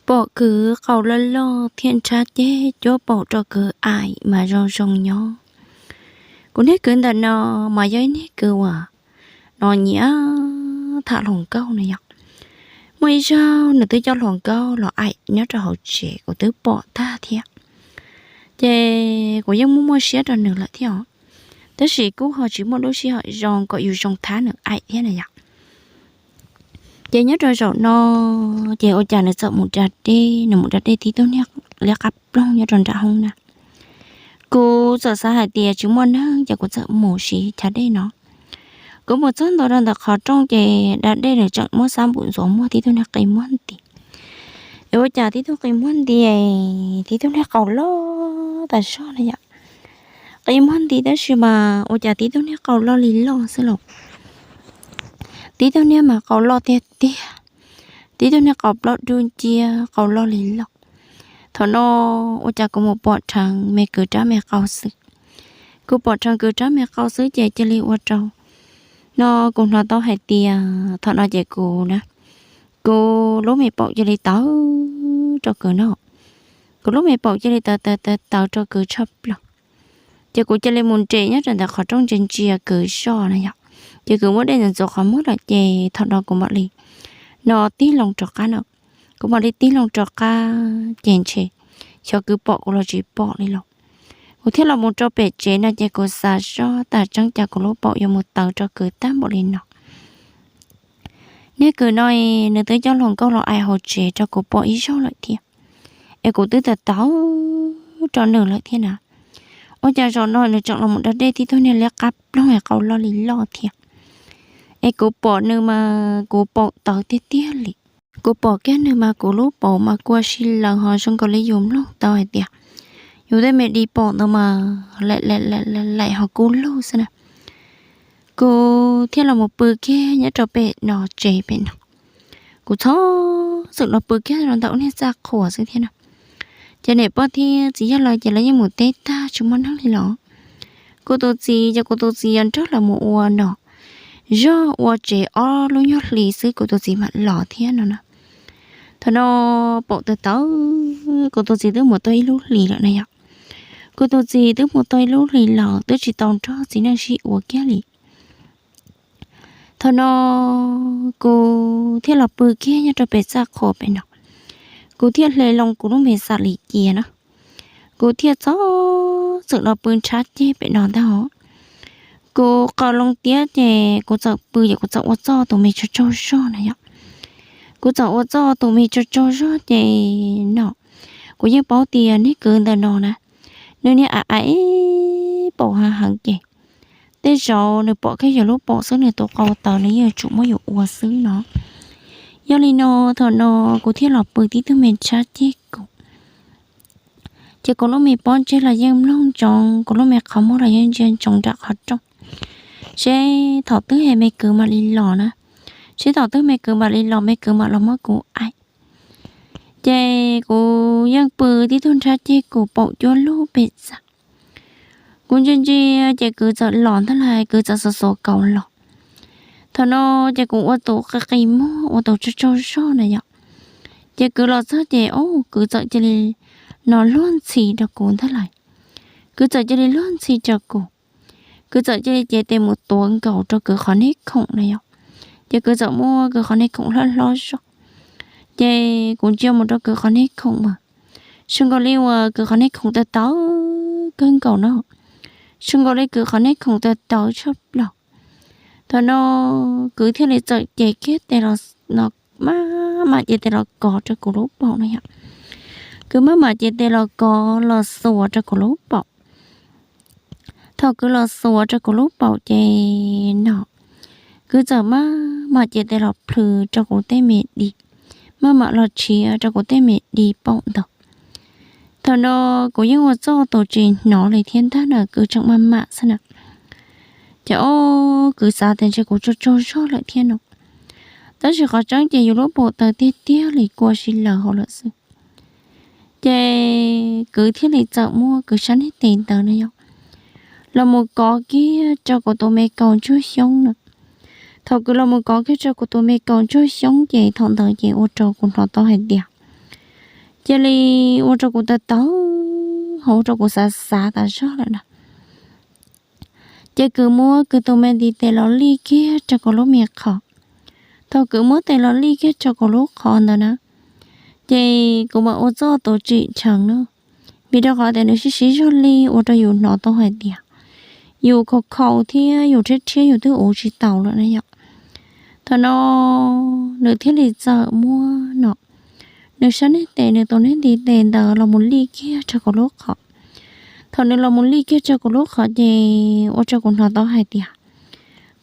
Pom kwv qau loj loj thiab nrhab ceg cuab paum rau kwv aim mas zoo zoo nyob. Kuv niag kwv ntawm no mas yog ib niag kwv uas no nyiam tham hluas nkauj na yom. Muaj ib zaug nws twb coj hluas nkauj los aim nyob rau hauv tsev, kuv twb pom tag thiab. Ces kuv yeej muaj muaj siab rau nws lawm thiab os, tab sis kuj ho tsis muaj lub sij hawm zoo kom yus zoo thab nws aim thiab na yom. Ces nyob rau zaum no, ces ua cas nws txawm mus da dej, nws mus da dej tib tug niag liab qab ploog nyob rau nram hoob na. Kuv txawm xav hais tias tsis muaj neeg ces kuv txawm mus siv chav dej no. Kuv mus txog ntua rau ntawm qhov rooj ces da dej nws tseem muab xab npum ntxuav muag tib tug niag qi muag nti. Es ua cas tib tug qi muag nti, tib tug niag qau loj tas zog na yom. Qi muag nti tab sis mas ua cas tib tug niag qau loj li loj xwb los. Tib tug niag mas qau loj tiag tiag, tib tug niag qau plaub dub nciab qau loj li loj. Thaum no ua cas kuv mus pom rheev me kwv rab me qau xwb. Kuv pom rheev kwv rab me qau xwb ces cia li ua rau no kuv hnov tau hais tias thaum no ces kuv na, kuv lub me paum cia li tawv rau kwv no. Kuv lub me paum cia li tawv tawv tawv tawv rau kwv tshaj plaws. Ces kuv cia li mus nres nyob rau ntawm qhov rooj ntsia ntsia kwv zoj na yom. Ces kwv muab dej ntxuav ntxuav qhov muag lawm ces thaum no kuv mam li no tig loo rov qab no. Kuv mam li tig loo rov qab ces ntshe xyov kwv pom kuv los tsis pom li los. Kuv thiaj los mus rau pem tsev no ces kuv xav zoj tas tseeb cas kuv lub paum yuav mus tawv rau kwv tag npaum li no. Niag kwv no nws twb coj hluas nkauj los aim hauv tsev rau kuv pom ib zaug lawm thiab, es kuv twb tawv tawv rau nws lawm thiab na. Ua cas zaum no nws tseem los mus da dej tib tug niag liab qab ploog es qau loj li loj thiab. Es kuv pom nws mas kuv paum tawv tiag tiag li. Kuv pom kiag nws mas kuv lub paum mas kua si laws ho zoo nkaus li yus mloog tau hais tias yus tej me di paum ntawd mas laim laim ho kub lug xwb na. Kuv thiaj los mus pw kiag nyob rau pem no tsev pem no. Kuv txhob txwm los pw kiag rau ntawm ub niag txaj qhua xwb thiab na. Ces niam pog thiab txiv yawg lawv ces lawv yeej mus teb tag tsis muaj neeg li los. Kuv tus txiv ces kuv tus txiv yuav nrog lawv mus ua no zog ua tsev ob lub nyuag hlis xwb kuv tus txiv mam los thiab no na. Thaum no paum tawv tawv, kuv tus txiv twb mus tau ib lub hlis lawm na yom. Kuv tus txiv twb mus tau ib lub hlis lawm twb tsis tau nrog txiv neej sib ua kiag li. Thaum no kuv thiaj los pw kiag nyob rau pem txaj qhua pem no. Kuv thiaj hle loo kuv lub me xam lim cia na. Kuv thiaj txhob txwm los pw nrhab ceg pem no ntag os. Kuv qaws loo tiab ces kuv txawm pw ces kuv txawm ua txoj tus me tsaug tsaug zog na yom. Kuv txawm ua txoj tus me tsaug tsaug zog ces no, kuv yeej paub tias niag kwv ntawm no na, nws niag a a ib paum heev heev ces tej zaum nws pom kiag yus lub paum xwb nws tus qau tawv nws yeej yuav tsum muab yus ua xwb no. Yog li no, thaum no kuv thiaj los pw tib tug me nrhab ceg kuv. Ces kuv lub me pob ntseg los yeej mloog ntsoov, kuv lub me qhov muag los yeej ntsia ntsoov nram qhov rooj, seb thaum twg es me kwv mam li los na, seb thaum twg me kwv mam li los me kwv mam los muab kuv aim. Ces kuv yeej pw tib tug nrhab ceg kuv paum cuab lug pem txaj. Kuv ntsia ntsia ces kwv txawm los ntag lauj, kwv txawm xuas xuas kaus los. Thaum no ces kuv ua tus qi qi muag ua tus tsaug tsaug zog na yom. Ces kwv los txog ces o, kwv txawm cia li no luag ntxhi rau kuv ntag lauj. Kwv txawm cia li luag ntxhi rau kuv. Kwv txawm cia li cev tes mus tuav nkaus rau kwv qhov nej khoom na yom. Ces kwv txawm muab kwv qhov nej khoom hlob hlob zog. Ces kuv ntsia mus rau kwv qhov nej khoom mas zoo nkaus li uas kwv qhov nej khoom tawv tawv kawg nkaus no. Zoo nkaus li kwv qhov nej khoom tawv tawv tshaj plaws. Thaum no kwv thiaj li txawm cev kiag tes los, no, maj mam cev tes los kov rau kuv lub paum no yom. Kwv maj mam cev tes los kov los xuas rau kuv lub paum. Thaum kwv los xuas rau kuv lub paum ces no, kwv txawm maj mam cev tes los plhws rau kuv tej me di, maj mam los tshiav rau kuv tej me di paum ntawd. Thaum no kuv yeej ua txuj tus tsis hnov li thiab ntag na, kwv tseem maj mam xwb na. Ces o, kwv xav tias ntshe kuv tsaug tsaug zog lawm thiab no. Tab sis qhov tseeb ces yus lub paum tawv tiag tiag li kua si laws hauv lawm xwb. Ces kwv thiaj li txawm muab kwv sab niag tes ntawd na yom, los mus kov kiag rau kuv tus me kaus ntsuag xyoob na. Thaum kwv los mus kov kiag rau kuv tus me kaus ntsuag xyoob ces thaum ntawd ces ua rau kuv hnov tau hais tias cia li ua rau kuv tawv tawv, ho ua rau kuv xav xav tas zog lawm na. Ces Kwv muab Kwv tus me ntiv tes los lij kiag rau kuv lub me qhov. Thaum Kwv muab tes los lij kiag rau kuv lub qhov ntawd na, ces kuv mam ua txoj tus tsim dheev na, vim rau qhov tias nws sib sib zog li ua rau yus hnov tau hais tias yus khaus khaus thiab yus rhiab rhiab yus twb ua tsis taus lawm na yom. Thaum no nws thiaj li txawm muab no nws sab niag tes, nws tus niag ntiv tes ntawd los mus lij kiag rau kuv lub qhov. Thaum nws los mus lij kiag rau kuv lub qhov ces ua rau kuv hnov tau hais tias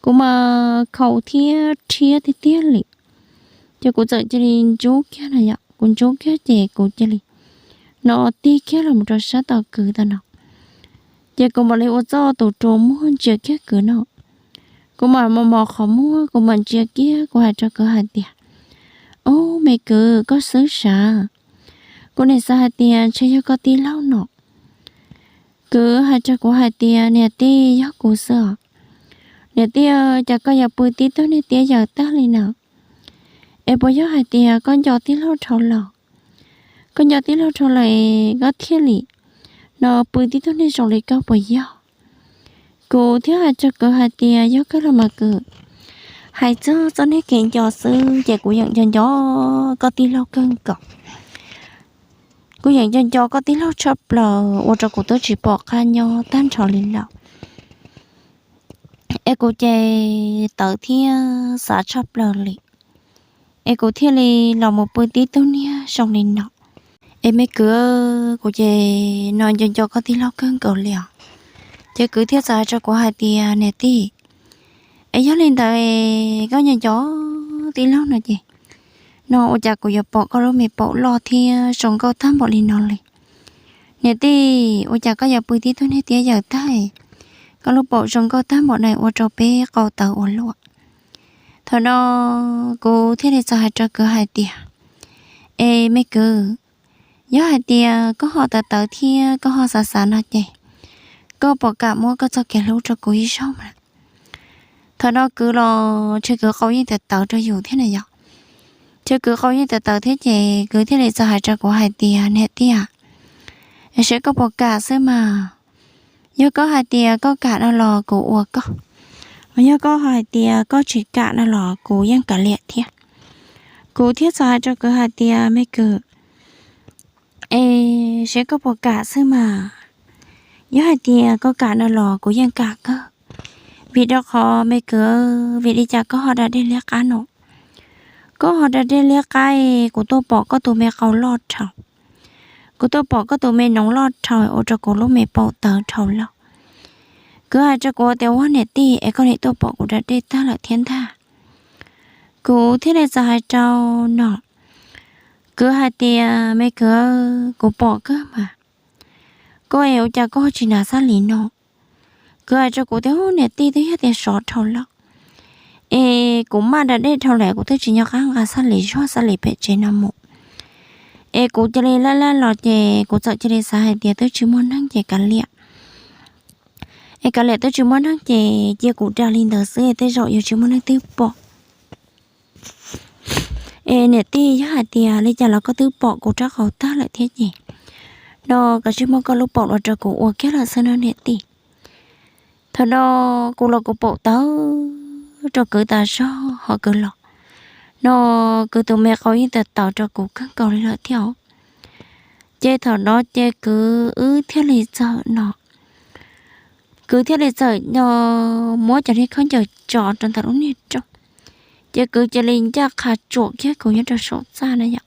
kuv mas khaus thiab rhiab tiag tiag li. Ces kuv txawm cia li ntsub kiag na yom, kuv ntsub kiag ces kuv cia li no tig kiag los mus rau sab tom Kwv tau no. Ces kuv mam li ua txoj tus rua muag ntsia kiag Kwv no. Kuv mam mos mos qhov muag, kuv mam ntsia kiag, kuv hais rau Kwv hais tias, Ub, me Kwv, koj xwb sav. Kuv nim xav hais tias ntshe yog koj tij laug no. Kwv hais rau kuv hais tias, Niam tij, yog kuv xwb os. Niam tij, cas koj yuav pw tib tug niag tiab yaws tag li na? Es puas yog hais tias koj nco tij laug dhau lawm? Koj nco tij laug dhau lawm es koj thiaj li no pw tib tug niag zoo li koj puas yog? Kuv thiaj hais rau Kwv hais tias, Yog kawg los mas Kwv. Hais txog txoj niag kev nco xwb ces kuv yeej nco nco koj tij laug kawg nkaus. Kuv yeej nco nco koj tij laug tshaj plaws ua rau kuv twb tsis pom qab nyob tag nrho li lawm. Es kuv ces tawv thiab xav tshaj plaws li, es kuv thiaj li los mus pw tib tug niag zoo li no. Es me Kwv, kuv ces no nco nco koj tij laug kawg nkaus li os. Ces Kwv thiaj txawm hais rau kuv hais tias, Niam tij, es yog li ntawd koj nco nco tij laug no ces no ua cas kuv yuav pom koj lub me paum loj thiab zoo nkauj tag npaum li no li? Niam tij, ua cas koj yuav pw tib tug niag tiab yaws tag, koj lub paum zoo nkauj tag npaum no ua rau peb qau tawv ua luaj? Thaum no kuv thiaj li txawm hais rau Kwv hais tias, Es me Kwv, yog hais tias koj ho tawv tawv thiab koj ho xav xav no ces koj puas kam muab koj txoj kev hlub rau kuv ib zaug mas? Thaum no Kwv los ntshe Kwv qau yeej tawv tawv rau yus thiab na yom. Ntshe Kwv qau yeej tawv tawv thiab ces Kwv thiaj li txawm hais rau kuv hais tias, Niam tij, seb koj puas kam xwb mas. Yog koj hais tias koj kam no los kuv ua koj, yog koj hais tias koj tsis kam no los kuv yeej kav liam thiab. Kuv thiaj txawm hais rau Kwv hais tias, Me Kwv, es seb koj puas kam xwb mas. Yog hais tias koj kam no los kuv yeej kam kawg. Vim rau qhov me Kwv, vim li cas koj ho da dej liab qab no? Koj ho da dej liab qab, kuv tuaj pom koj tus me qau loj dhau, kuv tuaj pom koj tus me noov loj dhau ua rau kuv lub me paum tawv dhau lawm. Kwv hais rau kuv tias, Ua niam tij, es koj nim tuaj pom kuv da dej tag lawm thiab ntag? Kuv thiaj li txawm hais rau no, Kwv hais tias, Me Kwv, kuv pom kawg mas. Koj es ua cas koj tsis hnav xab lis no? Kwv hais rau kuv tias, Niam tij, twb yog tias sov dhau lawm, es kuv maj da dej dhau lawm kuv twb tsis nco qab nqa xab lis zog xab lis pem tsev no mus. Es kuv cia li laj laj los ces kuv txawm cia li xav hais tias twb tsis muaj neeg ces kav liam. Es kav liam twb tsis muaj neeg ces cia kuv da li ntawd xwb tej zaum yuav tsis muaj neeg twg pom. Es niam tij, yog hais tias li cas los koj twb pom kuv rab qau tag lawm thiab ces no kav tsij muab koj lub paum los rau kuv ua kiag lawm xwb no niam tij. Thaum no kuv los kuv paum tawv rau Kwv tas zog ho Kwv los no Kwv tus me qau yeej tawv tawv rau kuv kawg nkaus li lawm thiab. Ces thaum no ces Kwv wb thiaj li txawm no, Kwv thiaj li txawm no muab cov niag khaub ncaws tso rau ntawm lub niag rooj. Ces Kwv cia li ncaj qha tsuam kiag kuv nyob rau saum txaj na yom.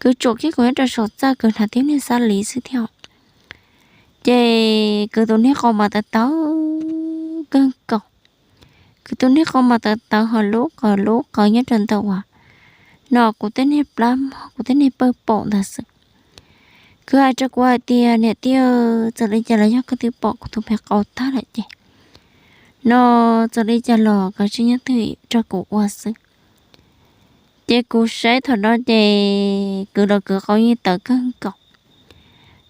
Kwv tsuam kiag kuv nyob rau saum txaj, Kwv hnav tib niag xab lis xwb thiab. Ces Kwv tus niag qau mas tawv tawv kawg nkaus. Kwv tus niag qau mas tawv tawv ho lub qawv lub qawv nyob rau ntawm uas no kuv tej niag plab mog, kuv tej niag pawg paum ntawd xwb. Kwv hais rau kuv hais tias, Niam tij, txawm li cas los yog koj twb pom kuv tus me qau tag lawm ces no txawm li cas los koj tsis nyob twj rau kuv ua xwb. Ces kuv saib thaum no ces Kwv los Kwv qau yeej tawv kawg nkaus.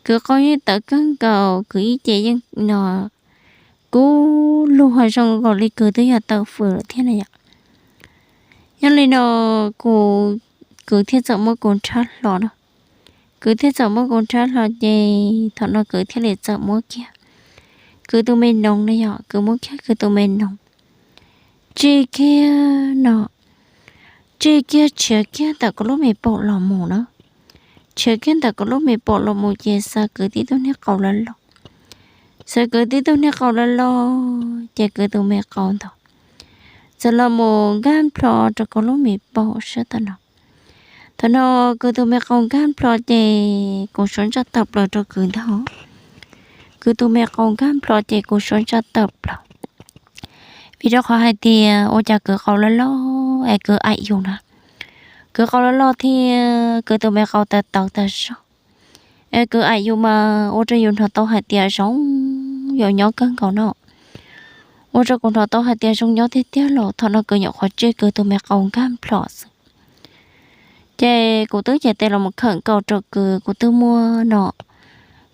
Kwv qau yeej tawv kawg nkaus, Kwv ib ce yeej no kub lug ho zoo nkaus li Kwv twb yog tawm fws lawm thiab na yom. Yog li no kuv, Kwv thiaj txawm muab kuv nrhab hlo no. Kwv thiaj txawm muab kuv nrhab hlo ces thaum no kwv thiaj li txawm muab kiag kwv tus me noog na yom, kwv muab kiag kwv tus me noog tsij kiag no, tsij kiag tshiav kiag ntawm kuv lub me paum los mus na. Tshiav kiag ntawm kuv lub me paum los mus ces xav kwv tib tug niag qau loj loj, xav kwv tib tug niag qau loj loj ces kwv tus me qau ntawd txawm los mus nkag nplho rau kuv lub me paum sab tom no. Thaum no kwv tus me qau nkag nplho ces kuv suav ntsaj tawm plaws rau kwv ntag. Kwv tus me qau nkag nplho ces kuv suav ntsaj tawm plaws, vim rau qhov hais tias ua cas kwv qau loj loj es kwv aim yus na. Kwv qau loj loj thiab kwv tus me qau tawv tawv tag zog es kwv aim yus mas ua rau yus hnov tau hais tias zoo yau nyob kawg nkaus no. Ua rau kuv hnov tau hais tias zoo nyob tiag tiag los thaum no kwv nyuam qhuav tsij kwv tus me qau nkag nplho xwb. Ces kuv twb cev tes los mus khawm nkaus rau kwv, kuv twb muab no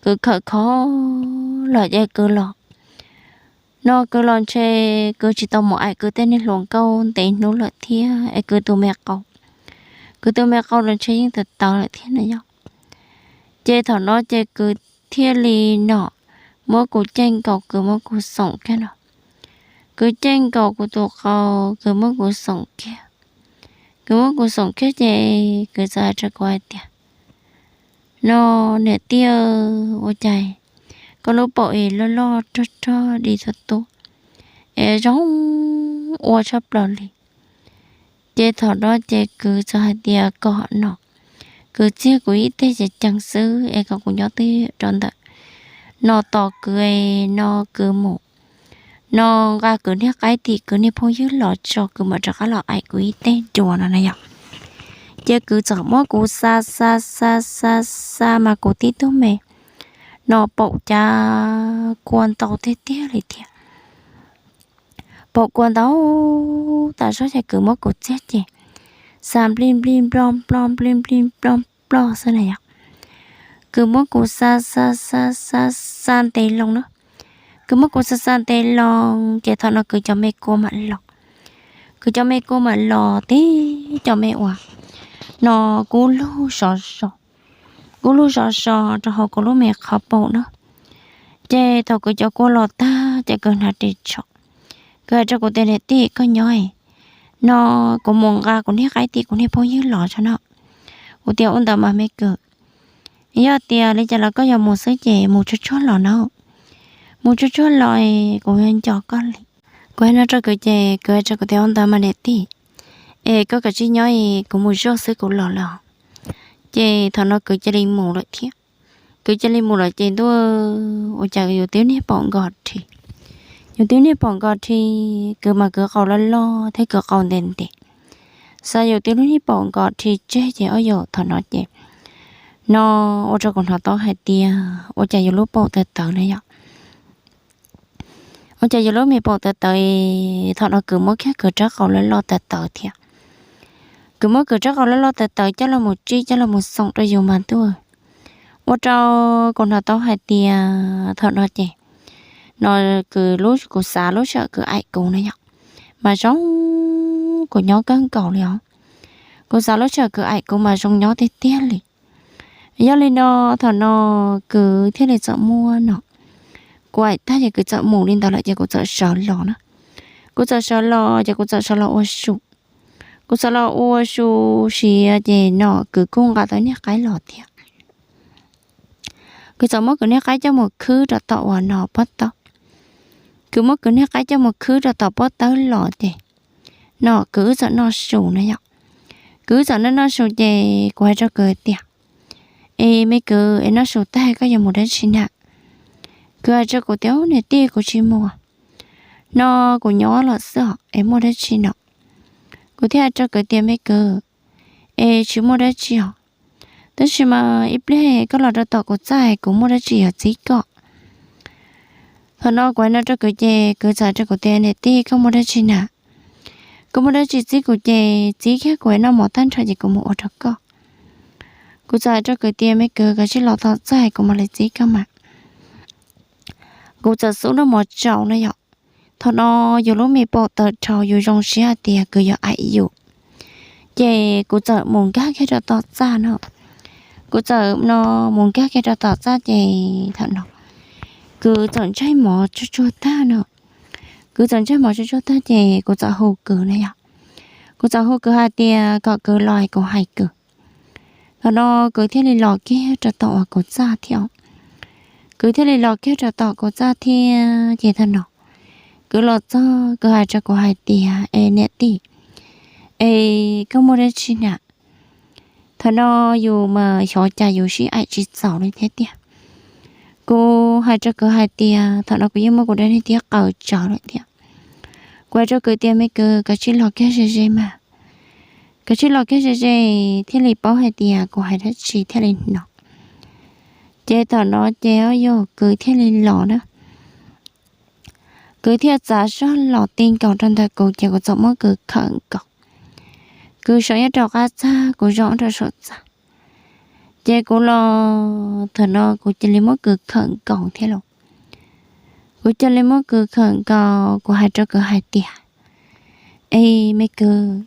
kwv khawm khov los ces kwv los, no kwv los ntshe kwv tsis tau mus aim kwv tej niag hluas nkauj ntev hnub lawm thiab es kwv tus me qau, kwv tus me qau los ntshe yeej tawv tawv lawm thiab na yom. Ces thaum no ces kwv thiaj li no muab kuv caij nkaus, kwv muab kuv xoom kiag no. Kwv caij nkaus kuv tus qau, kwv muab kuv xoom kiag. Kwv muab kuv xoom kiag ces kwv txawm hais rau kuv hais tias, no niam tij, ua cas koj lub paum es loj loj rog rog di tuaj tuaj es zoo ua tshaj plaws li. Ces thaum no ces kwv txawm hais tias kom no kwv txiag kuv ib teg ceev ceev xwb es kom kuv nyob twj ywm rau ntawm no tos kwv, no kwv mus no nqa kwv niag qaib tim kwv niag phooj ywg los tso, kwv mam rov qab los aim kuv ib teg dua no na yom. Ces kwv txawm muab kuv xa xa xa xa xa mas kuv tib tug me no paum cas kua ntau tiag tiag li thiab. Paum kua ntau tas zog ces kwv muab kuv txiag ces xa nplij nplij nploj nploj nplij nplij nploj nploj xwb na yom. Kwv muab kuv xa xa xa xa xa ntev loo na. Kwv muab kuv xa xa ntev loo ces thaum no kwv cov me kua mam los. Kwv cov me kua mam los tib cov me uas no kub lug sov so, kub lug sov so rau hauv kuv lub me qhov paum na. Ces thaum kwv cov kua los tag ces kwv hnav ris tsho, kwv hais rau kuv tias niam tij koj nyob, no kuv mus nqa kuv niag qaib tim kuv niag phooj ywg los tso no. Kuv tias ua ntawd mas me kwv, yog tias li cas los koj yuav mus xwb ces mus tsuag tsuag los na. Mus tsuag tsuag los kuv yuav nco koj li. Kuv hais no rau kwv ces kwv hais rau kuv tias ua ntawd mas niam tij, es koj kav tsij nyob es kuv mus zoj xwb kuv los lawm. Ces thaum no kwv cia li mus lawm thiab. Kwv cia li mus lawm ces ntuj, ua cas yus twb niag paum nkos rhi, yus twb niag paum nkos rhi, kwv mas kwv qau loj loj thiab kwv qau ntev ntev, xav yus twb lub niag paum nkos rhi tseg ces ob yam thaum no ces no ua rau kuv hnov tau hais tias ua cas yus lub paum tawv tawv na yom. Ua cas yus lub me paum tawv tawv, thaum no kwv muab kiag kwv rab qau loj loj tawv tawv thiab. Kwv muab kwv rab qau loj loj tawv tawv coj los mus tsij coj los mus xoom rau yus mas ntuj, ua rau kuv hnov tau hais tias thaum no ces no kwv lub, kuv xav lub sij hawm kwv aim kuv na yom, mas zoo, kuv nyob kawg nkaus li os. Kuv xav lub sij hawm kwv aim kuv mas zoo nyob tiag tiag li. Yog li no thaum no kwv thiaj li txawm muab no, kuv aim tag ces kwv txawm mus li ntawd lawm ces kuv txawm sawv los na. Kuv txawm sawv los ces kuv txawm sawv los ua su. Kuv txawm los ua su siav ces no kwv kuj nqa tau niag qaib los thiab. Kwv txawm muab kwv niag qaib coj mus khwb rau tom uas no pob tawb. Kwv muab kwv niag qaib coj mus khwb rau tom pob tawb los ces no kwv wb txawm noj su na yom. Kwv wb txawm noj noj su ces kuv hais rau kwv tias, es me kwv, es noj su tag koj yuav mus dab tsi na? Kwv hais rau kuv tias, niam tij, kuv tsis mus, no kuv nyob los xwb os, es muaj dab tsi no? Kuv thiaj hais rau kwv tias, me kwv, es tsis muaj dab tsi os, tab sis mas ib pliag koj los rau tom kuv txaj kuv muaj dab tsi yuav txib koj. Thaum no kuv hais no rau kwv ces kwv txawm hais rau kuv tias, niam tij, koj muaj dab tsi na? Koj muaj dab tsi txib kuv ces txib kiag, kuv noj mov tag nrho ces kuv mus ua rau koj. Kuv txawm hais rau kwv tias, me kwv, koj cia li los tom txaj kuv mam li txib koj mas. Kuv txawm xub noj mov tsau na yom. Thaum no yus lub me paum tawv dhau, yus zoo siab hais tias kwv yuav aim yus, ces kuv txawm mus nkag kiag rau tom txaj no. Kuv txawm no mus nkag kiag rau tom txaj ces thaum no kwv txawm ntsej mov tsuag tsuag tag no. Kwv txawm ntsej mov tsuag tsuag tag ces kuv txawm hu kwv na yog. Kuv txawm hu kwv hais tias kom kwv los kuv hais kwv. Thaum no kwv thiaj li los kiag rau tom uas kuv txaj thiab. Kwv thiaj li los kiag rau tom kuv txaj thiab ces thaum no kwv los txog kwv hais rau kuv hais tias, Es niam tij, es koj muaj dab tsi na? Thaum no yus mas xyov cas yus sib aim tsis txaus li thiab tiag. Kuv hais rau kwv hais tias, Thaum no kuv yeej muab kuv dab niag tiab qaws tsawv lawm thiab. Kuv hais rau kwv tias, Me kwv, kav tsij los kiag ze ze mas, kav tsij los kiag ze ze thiaj li paub hais tias kuv hais dab tsi thiaj li hnov. Ces thaum no ces yog kwv thiaj li los na. Kwv thiaj txav zog los ti nkaus rau ntawm kuv ces kuv txawm muab kwv khawm nkaus. Kwv sawv nyob rau qab txaj, kuv zaum rau saum txaj. Ces kuv los thaum no kuv cia li muab kwv khawm nkaus thiab los. Kuv cia li muab kwv khawm nkaus, kuv hais rau kwv hais tias, Es me kwv,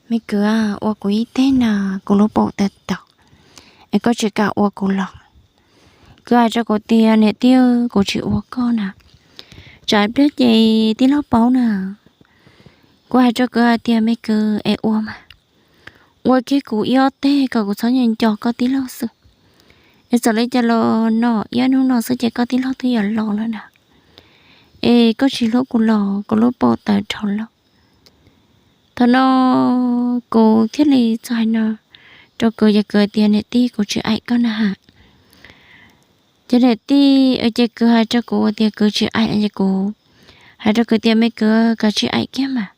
me kwv, ua kuv ib teg na, kuv lub paum tawv tawv, es koj tsis kam ua kuv los? Kwv hais rau kuv tias, Niam tij, kuv tsis ua koj na, tsam ib pliag ces tij laug paub na. Kuv hais rau kwv hais tias, Me kwv, es ua mas, ua kiag kuv ib ob teg kom kuv txhob nco nco koj tij laug xwb. Es txawm li cas los no ib hnub no xwb ces koj tij laug twb yuav los lawm na. Es koj tsis hlub kuv los? Kuv lub paum tawv dhau lawm. Thaum no kuv thiaj li txawm hais no rau kwv, ces kwv tias, Niam tij, kuv tsis aim koj na ha. Ces niam tij, ces kwv hais rau kuv tias kwv tsis aim, ces kuv hais rau kwv tias, Me kwv, kav tsij aim kiag mas.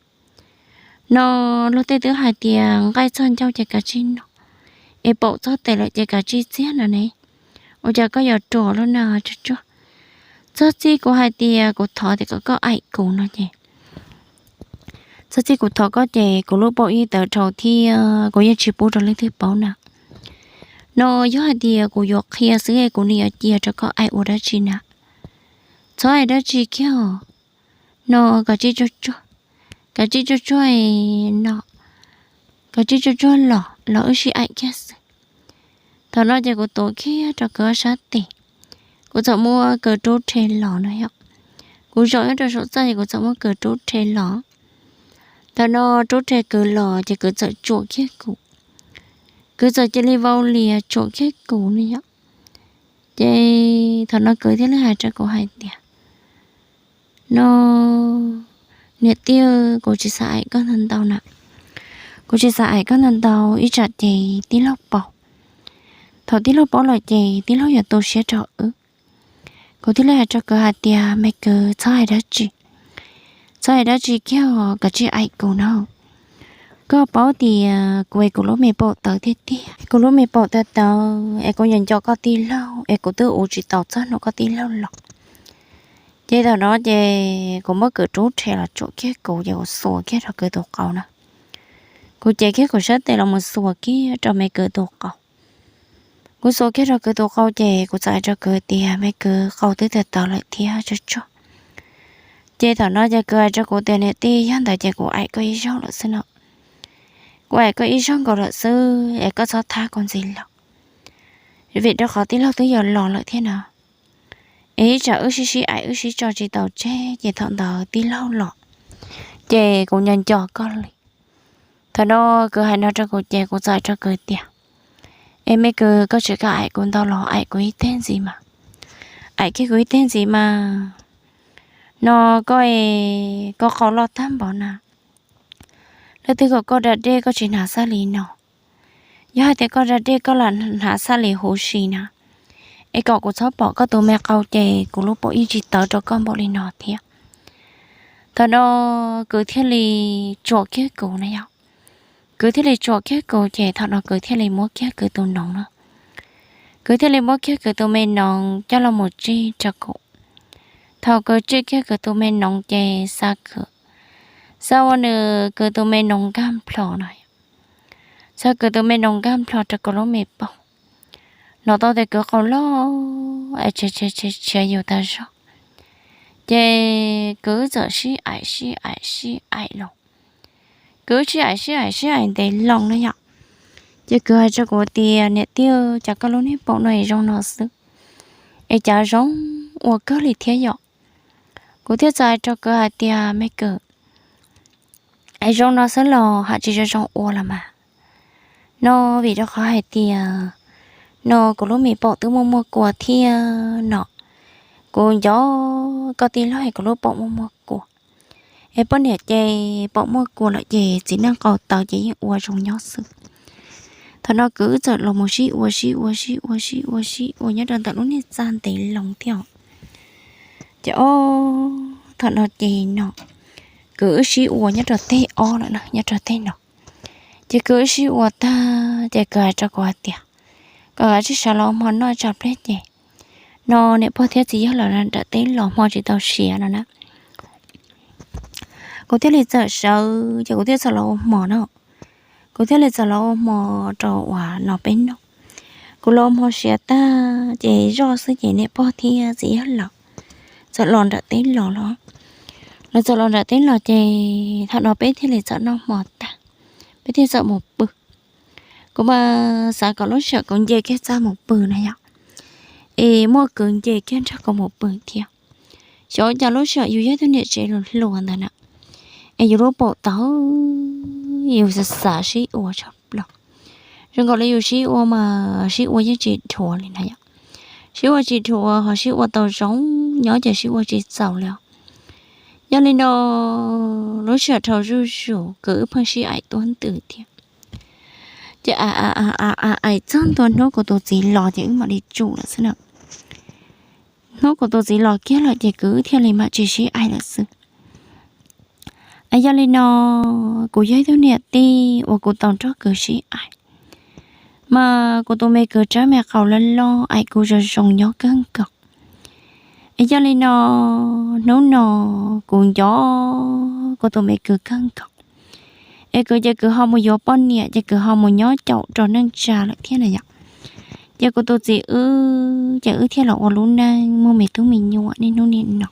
No luag tej twb hais tias nqaij txog ncauj ces kav tsij noj, es paum txog tes lawm ces kav tsij txiag no ne. Ua cas koj yuav ruam lub na tsuag tsuag? Txog txij kuv hais tias kuv thov tias kom koj aim kuv no ces, txog txij kuv thov koj ces kuv lub paum yeej tawv dhau thiab kuv yeej tsis pub rau leej twg paub na. No yog hais tias kuv yuav qhia xwb es kuv nim yuav cia rau koj aim ua dab tsi na? Txhob hais dab tsi kiag os. No kav tsij tsuag tsuag, kav tsij tsuag tsuag no, kav tsij tsuag tsuag los los wb sib aim kiag xwb. Thaum no ces kuv tuav kiag rau kwv ob sab tes, kuv txawm muab kwv rub rhe los no yom. Kuv zaum nyob rau saum txaj ces kuv txawm muab kwv rub rhe los. Thaum no rub rhe kwv los ces kwv txawm tsuam kiag kuv, kwv txawm cia li vau lias tsuam kiag kuv no yom. Ces thaum no kwv thiaj li hais rau kuv hais tias, No niam tij, kuv tsis xav aim koj ntau ntau na, kuv tsis xav aim koj ntau ntau ib tsam ces tij laug paub. Thaum tij laug paub lawm ces tij laug yuav tu siab rau wb. Kuv thiaj li hais rau kwv hais tias, Me kwv, txhob hais dab tsi, txhob hais dab tsi kiag os, kav tsij aim kuv no. Koj paub tias kuv es kuv lub me paum tawv tiag tiag, kuv lub me paum tawv tawv es kuv nco nco koj tij laug es kuv twb ua tsis tau txog hnub koj tij laug los. Ces thaum no ces kuv muab kwv rub rhe los tsuam kiag kuv ces kuv xuas kiag rau kwv tus qau na. Kuv cev kiag kuv sab tes los mus xuas kiag rau me kwv tus qau. Kuv xuas kiag rau kwv tus qau ces kuv txawm hais rau kwv tias, Me kwv, qau twb tawv tawv lawm thiab tsuag tsuag. Ces thaum no ces kwv hais rau kuv tias, Niam tij, yog ntawd ces kuv aim koj ib zaug lawm xwb no. Kuv aim koj ib zaug nkaus lawm xwb es koj txhob thab kuv ntxiv lawm, vim rau qhov tij laug twb yuav los lawm thiab no. Es ib tsam wb sib sib aim wb sib tso tsis tau tseg ces thaum ntawd tij laug los ces kuv nco nco koj li. Thaum no kwv hais no rau kuv ces kuv txawm hais rau kwv tias, Es me kwv, koj tsis kam aim kuv ntau los aim kuv ib teg ntxiv mas, aim kiag kuv ib teg ntxiv mas. No koj, koj qau loj tag npaum na, leej twg kom koj da dej koj tsis hnav xab li no. Yog hais tias koj da dej koj lam hnav xab li huv si na, es kom kuv txhob pom koj tus me qau ces kuv lub paum yeej tsis tawv rau koj npaum li no thiab. Thaum no kwv thiaj li tsuam kiag kuv na yom. Kwv thiaj li tsuam kiag kuv ces thaum no kwv thiaj li muab kiag kwv tus noov na. Kwv thiaj li muab kiag kwv tus me noov coj los mus tsij rau kuv. Thaum kwv tsij kiag kwv tus me noov ces xa kwv, xa ua nws kwv tus me noov nkag nplho no, xa kwv tus me noov nkag nplho rau kuv lub me paum. Hnov tau tias kwv qau loj es tshiav tshiav tshiav yus tas zog, ces kwv txawm sib aim sib aim sib aim los. Kwv sib aim sib aim sib aim ntev loo na yom. Ces kwv hais rau kuv tias, niam tij, cas koj lub niag paum no es zoo no xwb, es cas zoo ua kawg li thiab yom? Kuv thiaj txawm hais rau kwv hais tias, me kwv, es zoo no xwb los ham tsis zoo zoo ua los mas no, vim rau qhov hais tias no kuv lub me paum twb muaj muaj kua thiab no. Kuv nco koj tij laug es kuv lub paum muaj muaj kua, es poj niam ces paum muaj kua lawm ces txiv neej qau tawv ces yeej ua zoo nyob xwb. Thaum no kwv wb txawm los mus sib ua sib ua sib ua sib ua sib ua nyob rau ntawm lub niag txaj ntev loo thiab. Ces o, thaum no ces no kwv wb sib ua nyob rau teg ob lawm na, nyob rau teg no. Ces kwv wb sib ua tag ces kwv hais rau kuv hais tias, kom kav tsij sawv los ua hmo noj tso pliag ces no niam pog thiab txiv yawg lawv nram teb los, hmo tsis tau siav no na. Kuv thiaj li txawm sawv ces kuv thiaj txawm los ua hmo no. Kuv thiaj li txawm los ua hmo rau uas no peb noj. Kuv los ua hmo siav tag ces zoj xwb ces niam pog thiab txiv yawg lawv txawm los nram teb los los. Lawv txawm los nram teb los ces thaum no peb thiaj li txawm noj hmo tag, peb thiaj txawm mus pw. Kuv mas xav kom lub sij hawm kuv nce kiag txaj mus pw na yom, es muaj kwv nce kiag nrog kuv mus pw thiab. Xyov cas lub sij hawm yus yog ib tug niam tsev hluas hluas ntawd na, es yus lub paum tawv, yus xav xav sib ua tshaj plaws. Zoo nkaus li yus sib ua mas sib ua yeej tsis dhuav li na yom. Sib ua tsis dhuav ho sib ua tau zoo nyob ces sib ua tsis txaus li os. Yog li no, lub sij hawm dhau zuj zus kwv wb pheej sib aim tuab ntws thiab. Ces aim txog ntua hnub kuv tus txiv los ces wb mam li tsum lawm xwb na. Hnub kuv tus txiv los kiag lawm ces kwv wb thiaj li mam tsis sib aim lawm xwb. Es yog li no, kuv yog ib tug niam tij uas kuv tau nrog kwv sib aim, mas kuv tus me kwv tsawb me qau loj loj aim kuv zoo zoo nyob kawg nkaus. Es yog li no, hnub no kuv nco kuv tus me kwv kawg nkaus. Es kwv ces kwv ho mus yuav poj niam ces kwv ho mus nyob caum rau neej tsa lawm thiab na yom. Ces kuv tus txiv wb ces wb thiaj los ua lub neej muaj me tub me nyuam niaj hnub nim no.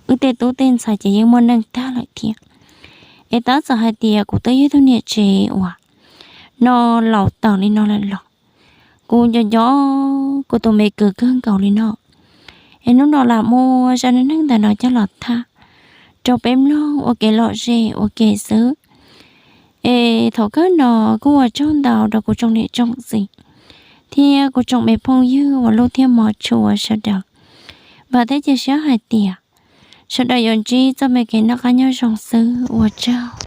Wb tej tub tej ntxhais ces yeej muaj neej tag lawm thiab. Es tab txawm hais tias kuv twb yog ib tug niam tsev uas no laus tawm li no lawm los, kuv nco nco kuv tus me kwv kawg nkaus li no. Es hnub no lam muab zaj neej neeg ntawm no coj los tham rau peb mloog ua kev lom zem ua ke xwb. Es thaum kawg no kuj ua tsaug ntau rau kuv tsoom niam tsoom txiv thiab kuv tsoom me phooj ywg uas hlub thiab hmov tshua sawv daws. Vam thiab cia siab hais tias sawv daws yuav ntsib txoj me kev noj qab nyob zoo xwb, ua tsaug.